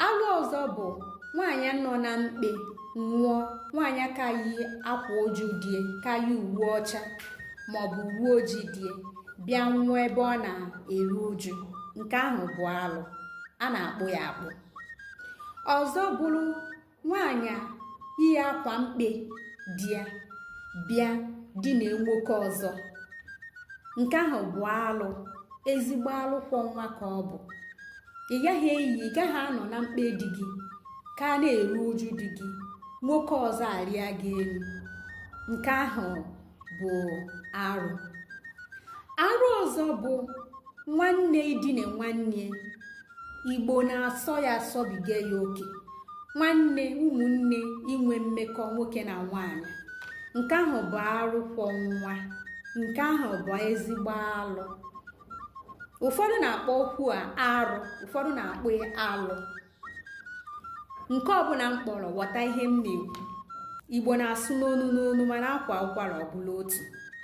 Alụ ọzọ bụ nwaanyị nọ na mkpe nwụọ, nwaanyị ka yi akwa ụjụ die, ka yi uwe ọcha maọbụ uwe ojii die, bịa nwụọ ebe ọ na-eru uju. Nke ahụ bụ alụ, a na-akpụ ya akpụ. Ọzọ bụrụ nwaanyị yi akwa mkpe di ya bịa dina nwoke ọzọ. Nke ahụ bụ alụ, ezigbo alụ kwọ nwa ka ọ bụ. Ị gaghị eyi, ị gaghị anọ na mkpe di gị ka a na-eru uju di gị, nwoke ọzọ arịa gị elu. Nke ahụ bụ arụ. Arụ ọzọ bụ nwanne idina nwanne. Igbo na-asọ ya asọbiga ya oke. Nwanne, ụmụnne inwe mmekọ nwoke na nwaanyị, nke ahụ bụ arụ kwọ nwa. Nke ahụ bụ ezigbo alụ. Ụfọdụ na-akpọ okwu a arụ, ụfọdụ na-akpọ ya alụ. Nke ọbụla m kpọrọ, ghọta ihe m na-ekwu. Igbo na-asụ n'onu n'onu, mana akwa ụkwara ọ bụla otu.